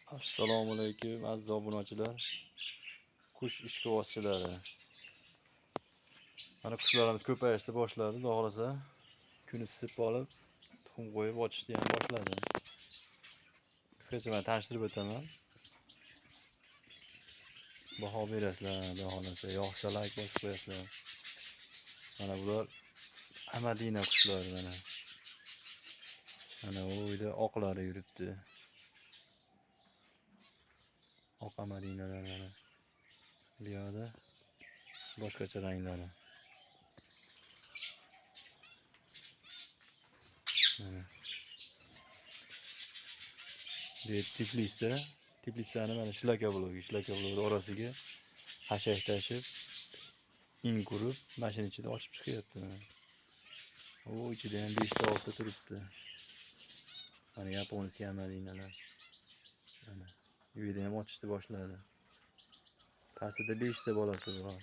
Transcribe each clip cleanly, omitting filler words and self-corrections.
Assalomu alaykum aziz obunachilar, qush ishqibozchilari. Mana qushlarimiz ko'payishni boshladi, xudo xohlasa. Kun isib olib, tuxum qo'yib ochishni ham boshladi. Qisqacha men tanishtirib o'taman. Baho berasizlar, xudo xohlasa, yoqsa like bosib qo'yasizlar. Mana bular Amadina qushlari mana. Mana u uyda oqlari yuribdi. Oq amadinalar mana. Bu yoqda boshqacha ranglari. Mana. Bu teplitsa, teplitsani mana shlaka bloki, shlaka bloki orasiga xashak tashib, in qurib, mashina ichida ochib chiqyapti mana. U ichida ham 5 ta 6 ta turibdi. Mana yaponskiy amadinalar. Mana uyda ham ochishni boshladi. Pastida 5 ta bolasi bor.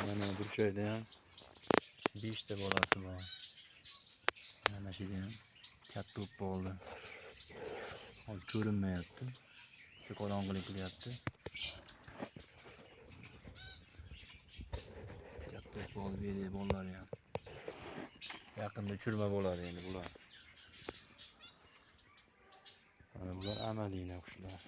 Mana burchakda ham 5 ta bolasi bor. Mana shu yerda ham katta bo'lib qoldi. Hozir ko'rinmayapti. Qorong'ilik qilyapti. Katta bo'lib qoldi bu yerda bolalari ham. Yaqinda uchirma bo'ladi endi bular. Mana bular amadina qushlar.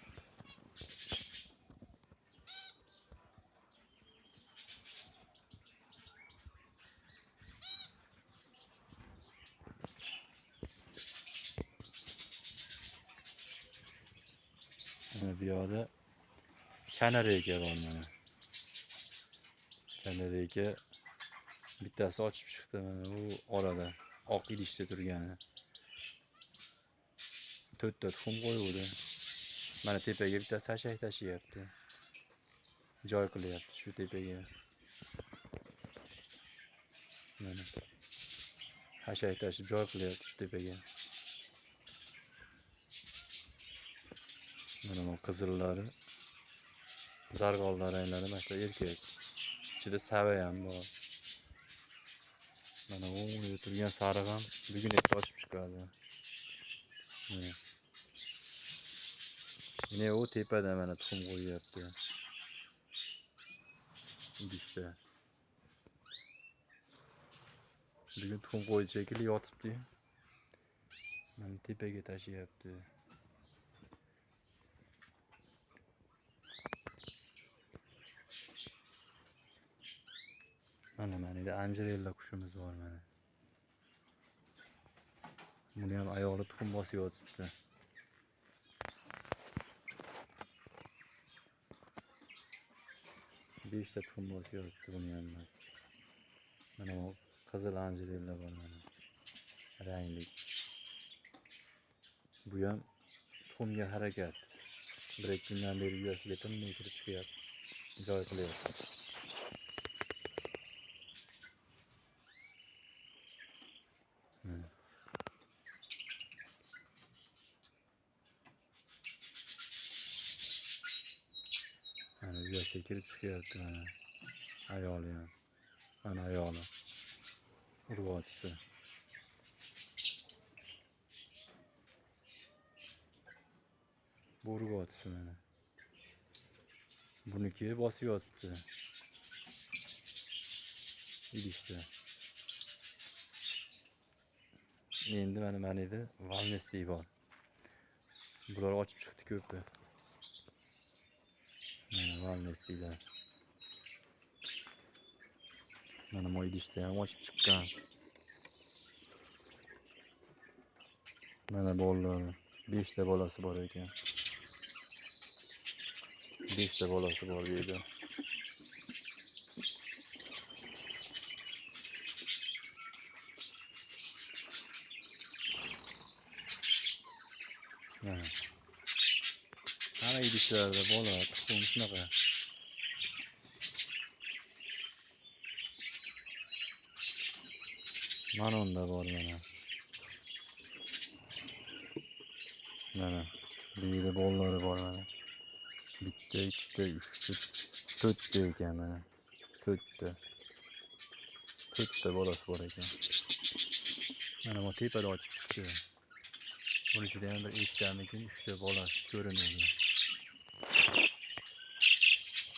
Mana bu yoqda kanareyka bor mana. Kanareyka bittasi ochib chiqdi mana u orada oq idishda turgani. 4 ta tuxum qo'yuvdi. Mana tepaga bittasi xashak tashiyapti. Joy qilyapti shu tepaga. Mana xashak tashib joy qilyapti shu tepaga. Mana bu qizillari, zarg'ollar ranglari mana shu erkak. Ichida sava ham bor. Mana bu yerda turgan sariq ham bugun erta ochib chiqadi. Mana. Yine u tepada mana tuxum qo'yyapti. Idishda. Bugun tuxum qo'ydi shekilli yotibdi. Mana tepaga tashiyapti. Mana yerda anjirella qushimiz bor mana. Buni ham ayoli tuxum bosib yotibdi. 5 ta tuxum bosib yotibdi buni ham. Mana bu qizil anjirella bor mana. Rangli. Bu ham tuxumga harakat. 1-2 kundan beri uyasiga tinmay kirib chiqyapti. Joy qilyapti. Mana uyasiga kirib chiqyapti mana. Ayoli ham. Mana ayoli. Urg'ochisi. Bu urg'ochisi mana. Buniki bosib yotibdi. Idishda. Endi mana yerda valnesti bor. Bular ochib chiqdi ko'pi. Mana valnestilar. Mana bu idishda ham ochib chiqqan. Mana bolalari, 5 ta bolasi bor ekan. 5 ta bolasi bor bu yerda. Mana. Hamma idishlarda bola, tuxum shunaqa. Mana unda bor mana. Mana bu yerda bolalari bor mana. 1 ta, 2 ta, 3 ta, 4 ta ekan mana. 4 ta. 4 ta bolasi bor ekan. Mana bu tepada ochib chiqdi. Buni ichida ham bir ikkitamikin, uchta bolasi ko'rinadi.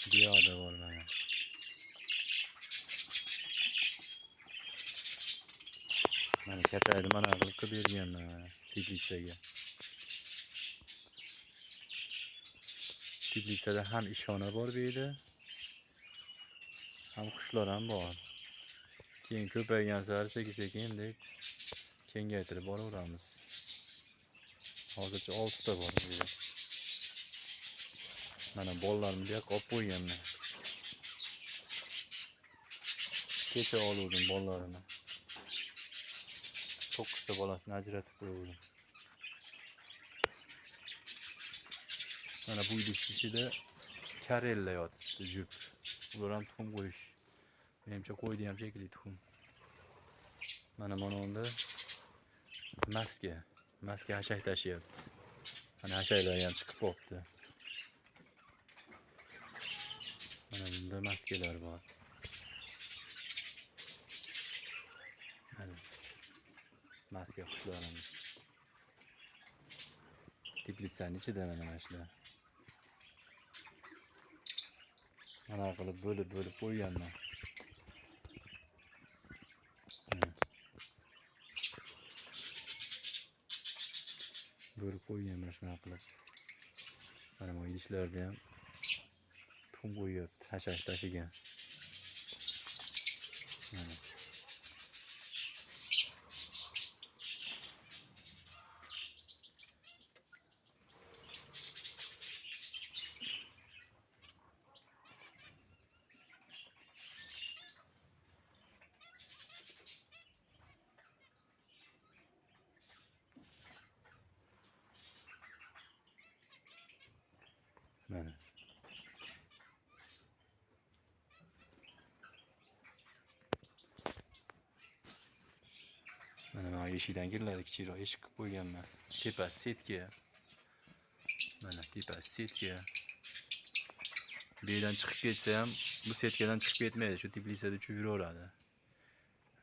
Bu yoqda bor mana. Mana katakni mana qilib berganman mana teplitsaga. Teplitsada ham ishxona bor bu yerda, ham qushlar ham bor. Keyin ko'paygan sari sekin-sekin endi kengaytirib boraveramiz. Hozircha 6 ta bor bu yerda. Mana bolalarimni bu yoqqa olib qo'yganman. Kecha oluvdim bolalarini. 9 ta bolasini ajratib qo'ydim. Mana bu idish ichida karella yotibdi, jup. Ular ham tuxum qo'yish. Menimcha qo'ydi ham shekilli tuxum. Mana unda maska. Maska hashak tashiyapti. Mana hashaklar ham chiqib qolibdi. Mana bunda maskalar bor. Mana maska qushlarimiz. Teplitsaning ichida mana shular. Mana qilib bo'lib-bo'lib qo'yganman. Bo'lib qo'yganman shunaqa qilib. Mana bu idishlarda ham tuxum qo'yyapti, hashak tashigan. Mana. Mana. Mana eshikdan kiriladi, kichikroq eshik qilib qo'yganman. Tepasi setka. Mana tepasi setka. Bu yerdan chiqib ketsa ham bu setkadan chiqib ketmaydi, shu teplitsada uchib yuraveradi.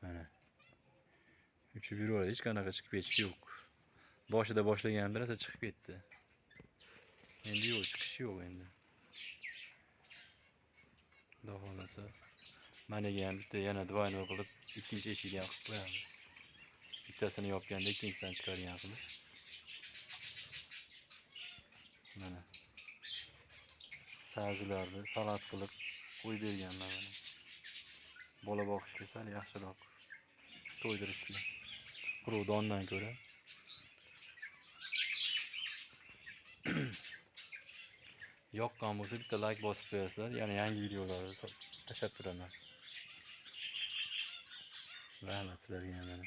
Mana. Uchib yuraveradi, hech qanaqa chiqib ketish yo'q. Boshida boshlagan birasa chiqib ketdi. Endi yo'q, chiqishi yo'q endi. Xudo xohlasa managa ham bitta yana dvoynoy qilib ikkinchi eshikni ham qilib qo'yamiz. Bittasini yopganda ikkinchisini chiqargan qilib. Mana sabzilarni salat qilib qo'yib berganman mana. Bola boqishga sal yaxshiroq, to'ydirishga quruq dondan ko'ra. Yoqqan bo'lsa bitta like bosib qo'yasizlar, yana yangi videolarni tashlab turaman. Rahmat sizlarga mana.